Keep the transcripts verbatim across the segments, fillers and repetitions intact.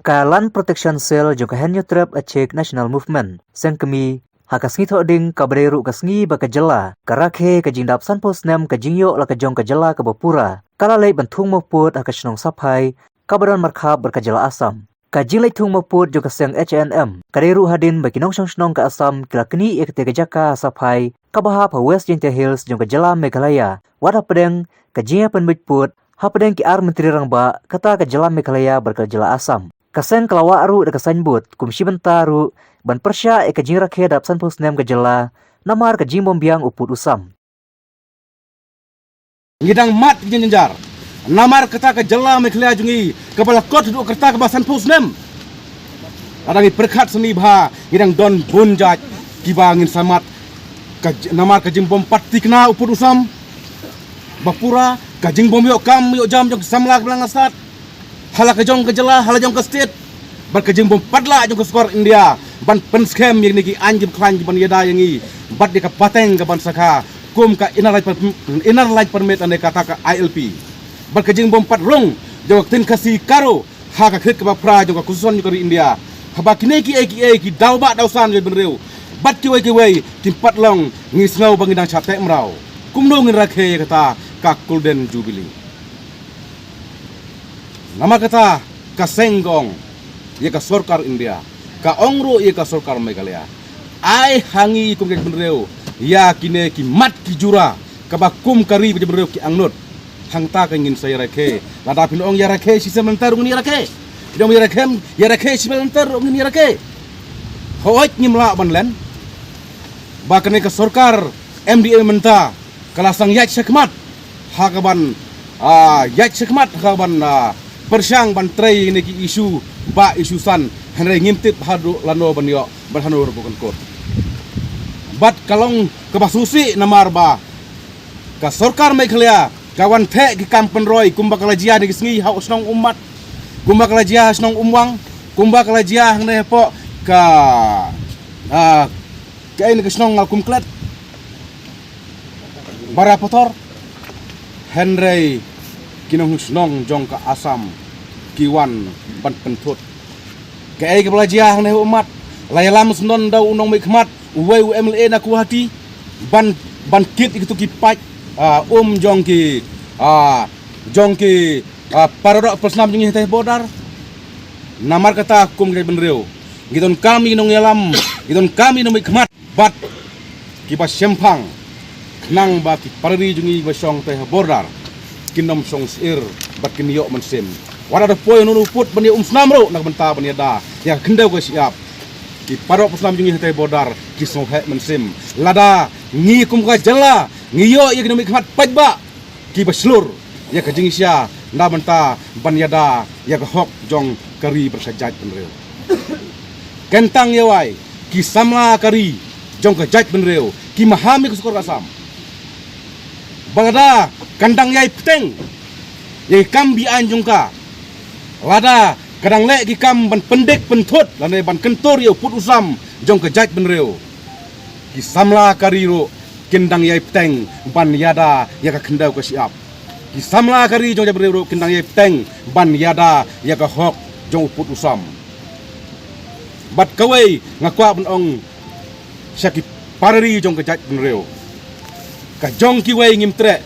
Ka Land Protection Cell jong ka Hynñiewtrep Achik National Movement, seng kmie, ha ka sngi Thohdieng kaba dei ruh ka sngi ba ka jylla ka rakhe ka jingdap sanphew snem ka jingïoh la ka jong ka jylla kaba pura, ka la leit ban thung mawpud ha ka shnong Saphai, kaba don markhap bad ka jylla Assam. Ka jingleit thung mawpud jong ka seng H A N M ka dei ruh hadien ba ki nongshong shnong ka Assam ki la knieh ïa katei ka jaka ha Saphai, kaba hap ha West Jaintia Hills jong ka jylla Meghalaya, wat hapdeng ka jingïapynbit pud hapdeng ki ar myntri rangbah kata ka jylla Meghalaya bad ka jylla Assam. Ka seng ka la wah ruh da ka signboard kum shi bynta ruh ban pyrshah ïa ka jingrakhe dap sanphew snem ka jylla namar ka jingbymbiang u pud u sam. Ngi dang mad ki jingjynjar namar kata ka jylla Meghalaya jong ngi kaba la kot haduh kata kaba sanphew snem. Lada ngi pyrkhat sani bha, ngi dang don bun jait kiba ngin sa mad ka j-, namar ka jingbym pat thikna u pud u sam ba pura, ka jingbym ïoh kam ïoh jam jong ki samla kiba la ngasat ha la ka jong ka jylla, ha la jong ka state, bad ka jingbym pat lah jong ka sorkar India ban pynskhem ïa kine ki aiñ ki khlaiñ kiban ïada ïa ngi bad ïa ka pateng kaban sakha kum ka Inner Line Per-, Inner Line Permit lane kata ka I L P, bad ka jingbym pat rung jong ka ktien Khasi Garo ha ka khet kaba phra jong ka Constitution jong ka ri India. Haba kine kiei kiei ki daw bah daw san jong ka jaitbynriew bad kiwei kiwei kim pat long, ngi sngew ba ngi dang shah teh mraw. Kumno ngin rakhe ïa kata ka Golden Jubilee? Namar kata ka seng ka ong ïa ka sorkar India, ka ong ruh ïa ka sorkar Meghalaya, ai ha ngi kum ka jaitbynriew ïa kine ki mat ki jura kaba kum ka ri ka jaitbynriew ki angnud. Hangta ka ngin sa ïarakhe. Lada phin ong ïarakhe shisien mynta ruh ngin ïarakhe. Phin ong ïarakhe, ïarakhe shisien mynta ruh ngin ïarakhe. Hooid, ngim lah ban len ba kane ka sorkar M D A mynta ka la sdang ïaid shakhmat ha kaban, ah, ïaid shakhmat ha kaban, ah, pyrshang ban trei ïa kine ki issue bah issue san, hynrei ngim tip haduh lano ban ïoh bad hano ruh ban kut. Bad ka long kaba sngewsih namar ba ka sorkar Meghalaya ka wan theh ki kam pynroi kumba ka la jia ha kine ki sngi ha u shnong Ummat, kumba ka la jia ha shnong Umwang, kumba ka la jia hangne hapoh ka, ah, kaei na ka shnong Ngalkum Klet, Barapathar, hynrei ki nongshnong jong ka Assam ki wan ban pynthut. Kaei kaba la jia hangne ha Ummat, la ïalam syndon da u nongmihkhmat uwei u M L A na Guwahati ban, ban kit ïa kito ki paid, ah, um jong ki, ah, jong ki, ah, para doh para snam jong ngi hatei ha border. Namar kata kum ka jaitbynriew ngi donkam ïa ki nongïalam, ngi donkam ïa ki nongmihkhmat bad kiba shemphang, khnang ba ki para ri jong ngi ba shong tei ha border kin ym shong syier bad kin ïoh mynsiem. Wat la da poi hangno u pud ban ïa um snam ruh na ka bynta ban ïada ïa ka khyndew ka shyiap, ki para doh para snam jong ngi hatei ha border ki sngewheh mynsiem. Lada ngi kum ka jylla ngi ïoh ïa ki nongmihkhmat paidbah kiba shlur ïa ka jingshisha na bynta ban ïada ïa ka hok jong ka ri bad ka jaitbynriew. Kyntang ïa wei ki samla ka ri jong ka jaitbynriew ki maham ïa ka sorkar Assam ba lada kan dang ïai bteng ïa ki kam be-aiñ jong ka, lada ka dang leh ki kam ban pyndik pynthut lane ban kyntur ïa u pud u sam jong ka jaitbynriew, ki samla ka ri ruh kin dang ïai bteng ban ïada ïa ka khyndew ka shyiap. Ki samla ka ri jong ka jaitbynriew ruh kin dang ïai bteng ban ïada ïa ka hok jong u pud u sam. Bad kawei nga kwah ban ong sha ki para ri jong ka jaitbynriew, ka jong kiwei ngim treh,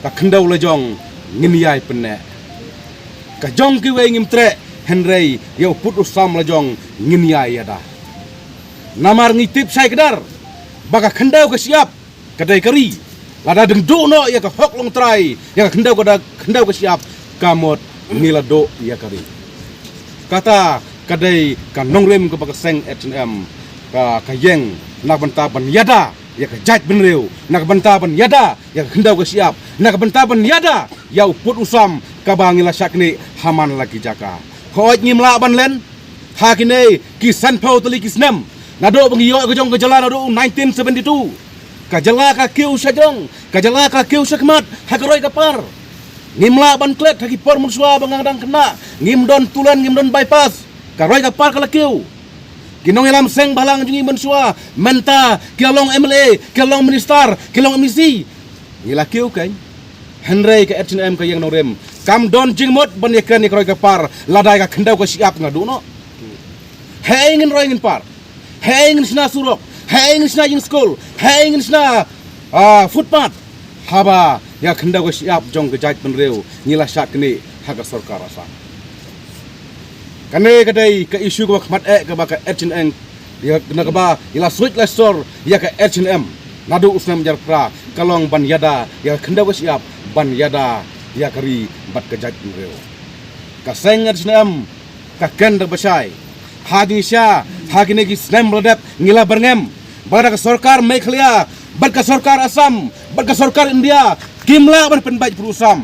ka khyndew la jong ngin ïai pynneh. Ka jong kiwei ngim treh, hynrei ïa u pud u sam la jong ngin ïai ïada. Namar ngi tip shai kdar ba ka khyndew ka shyiap ka dei ka ri. Lada dang duh noh ïa ka hok longtrai, ïa ka khyndew ka da, khyndew ka shyiap, ka mut ngi la duh ïa ka ri. Kata ka dei ka nongrim kaba ka seng H A N M ka, ka ïeng na ka bynta ban ïada ïa ka jaitbynriew, na ka bynta ban ïada ïa ka khyndew ka shyiap, na ka bynta ban ïada ïa u pud u sam kaba ngi la shah knieh ha man la ki jaka. Hooid, ngim lah ban len ha kine ki sanphew tylli ki snem naduh ba ngi ïoh ka jong ka jylla naduh nineteen seventy-two. Ka jylla ka kiew shajrong, ka jylla ka kiew shakhmat ha ka roi ka par. Ngim lah ban klet ha ki por mynshuwa ba nga dang khynnah, ngim don two lane, ngim don bypass. Ka roi ka par ka la kiew. Ki nongïalam seng bhalang jong ngi mynshuwa mynta ki la long M L A, ki la long minister, ki la long M E C. Ngi la kiew kein. Hynrei ka H A N M ka ïeng nongrim Kam don jingmut ban ïakren ïa ka roi ka par lada ïa ka khyndew ka shyiap nga duh noh. Hei ngin roi ngin par. Hei ngin shna surok. Hei ngin shna jingskul. Hei ngin shna ah, footpath. Haba ïa ka khyndew ka shyiap jong ka jaitbynriew ngi la shad knieh ha ka sorkar Assam. Kane ka dei ka issue kaba khmat eh kaba ka H N M ïa na kaba ïa la suit la sor ïa ka H N M. Naduh u snem jar pra ka long ban ïada ïa ka khyndew ka shyiap ban ïada ïa ka ri bad ka jaitbynriew. Ka seng H N M ka ken da bashai. Ha ki sha ha kine ki snem ba la dep ngi la byrngem ba da ka sorkar Meghalaya bad ka sorkar Assam bad ka sorkar India kim lah ban pynbeit pru Assam.